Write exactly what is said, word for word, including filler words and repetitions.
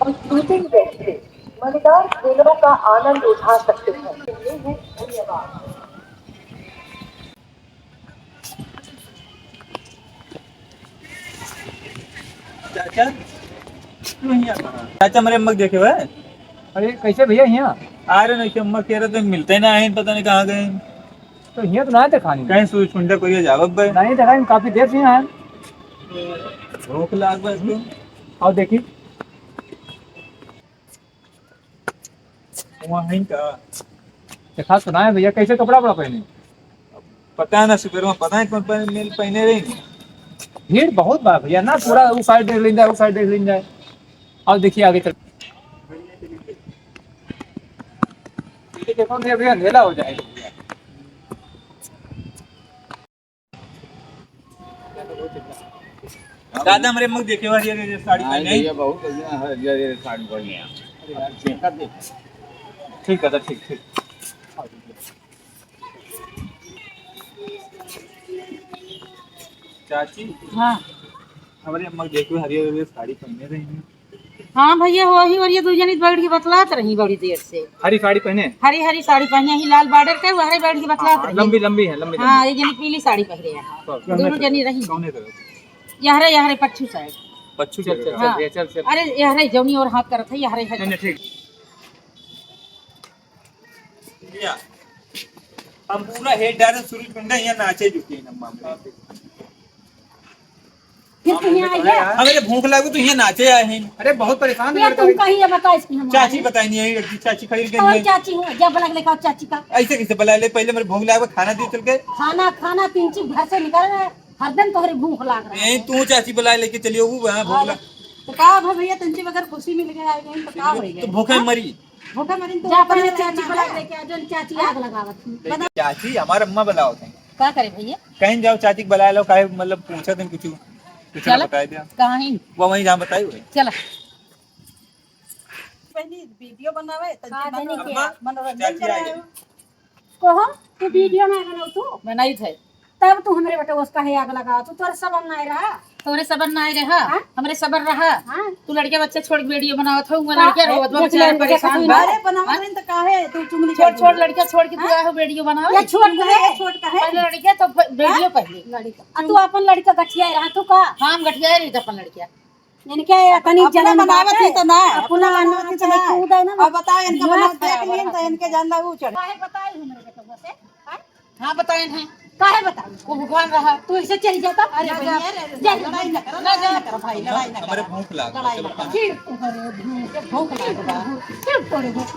और shooting वैसे मजेदार खेलों का आनंद उठा सकते हैं। धन्यवाद। चाचा, तू हियाँ कहाँ? चाचा, हमरे अम्मा के देखे हुए? अरे, कैसे भैया हियाँ? अरे, नहीं, अम्मा कह रहे थे, मिलते ना आए, पता नहीं कहाँ गए। तो हियाँ तो ना देखा नहीं। कहीं सु-, सुंडा कोई जावब बे? नहीं देखा, काफी देर से हियाँ है। भूख लाग बे तो। और देखी। वहाँ है का? देखा तो ना है भैया, कैसे कपड़ा वपड़ा पहने? पता ना, सुबह में पता है कौन पहने, मेल पहने रही। भीड़ बहुत बा भैया ना, पूरा उस side देख लीन जाए, उस side देख लीन जाए। और देखिए आगे चल। ये देखो भैया, भैया अंधेला हो जाएगा भैया। दादा, हमरे मुँह देखे हुआ, ये, ये साड़ी हाँ, पहने। ये बहुत बढ़िया है, ये, ये साड़ी बढ़िया है। देखा, देखा। ठीक है, ठीक, ठीक। चाची। हाँ। हमरे अम्मा के देखो, हरियर हरियर साड़ी पहने रही हैं। हाँ भैया, वही और ये दू जनी बैठ के बतलात रही बड़ी देर से। हरी साड़ी पहने? हरी हरी साड़ी पहने, ही लाल border के, वहरे बैठ के बतलात हाँ, रही। लंबी, लंबी है, लंबी, हाँ, लंबी। ये जनी पीली साड़ी पहने हैं। कौन दोनों है? जनी रही। कौन है? यहरे, यहरे पच्छू side। पच्छू चल, side। चल, हाँ। चल, चल, चल। अरे, यहरे जौनी और हाथ करत है, यहरे है। नहीं, नहीं, ठीक। भैया, हम पूरा हेड डायरेक्ट शुरू करना है, यहाँ नाचे जुटे हैं हम मामले। फिर तू यहाँ आई है? हमरे भूख लागो तो यहाँ नाचे आए हैं। अरे बहुत परेशान ये लड़का तुम है। कहीं ये बताओ इसकी हम चाची आई। बताई नहीं है, लड़की चाची खड़ी और गई है। चाची हूँ, जब लग लेकर चाची का। ऐसे कैसे बुला ले, पहले मेरे भूख लागो, खाना दे चल के। खाना, खाना तीन चीज घर से निकल रहा है, हरदम तोहरे भूख लाग रहा है। यही तू चाची बुला लेके चलियो, वो वहाँ भूख लाग। तो का अब भैया, तंची बगैर खुशी मिल गया है, यही तो का हो गया? तो भूखे हाँ? मरी। भूखा मरिन तो जा, ऊपर अपने वाला चाची ना बुला है। लेके आ, जो चाची आग लगावत थी। बता। चाची, हमार अम्मा बुलावत हैं। का करे भैया? कहीं जाओ, चाची के बुला लो, काहे मतलब पूछत हैं कुछ, कुछ ना चला। बताई दिया। कहाँ है? वो वहीं जहाँ बताई हुए। चला। पहली वीडियो बनावे, तो हाँ, जी देने के। मनोरंजन, मनोरंजन चाची करावे। आई। कहो, तू वीडियो ना बनाओ तू। बनाई थे। तब तू हमरे बेटवा से काहे आग लगावा? तू तोरे सबर नाय रहा। तोरे सबर नाय रहा। हाँ? हमरे सबर रहा। हाँ? तू लड़के बच्चे छोड़ के वीडियो बनावत हो, वो हाँ? लड़के रोवत बा, देख बेचारे लड़के परेशान कैसे बा। अरे बनावत हाँ? नहीं तो काहे तू चुगली छोड़, करत छोड़ हो? लड़के छोड़ के तू हाँ? आए हो वीडियो बनावे। ये छोड़ काहे? ये छोड़ काहे? पहले लड़के तो फ-, वीडियो हाँ? पहले। लड़का। आ तू अपन लड़का गठिया रहा तू का? हाँ, हम गठिया रही थे अपन लड़किया। इनके तनी अपना जलन बनावत बाटे। ही तो ना, अपना अपना बनावत ही तो ना। कूदे ना। अब बताओ, इनका दिमाग बनावत देख खराब लीन है। तो इनके जान ला ऊ चढ़। काहे बताई हमरे बेटवा से? हाँ? हाँ, बताए हैं। काहे बताई? वो भगवान रहा। तू इसे चली जाता? अरे ना भैया, जा। रे, रे, जा। लड़ाई ना करो, ना लड़ाई जा। ना करो भाई, लड़ाई ना हमारे करो। भूख लाग लड़ाई ना करो। फिर तोहरे भूख, भूख लाग बा। फिर तोहरे भूख।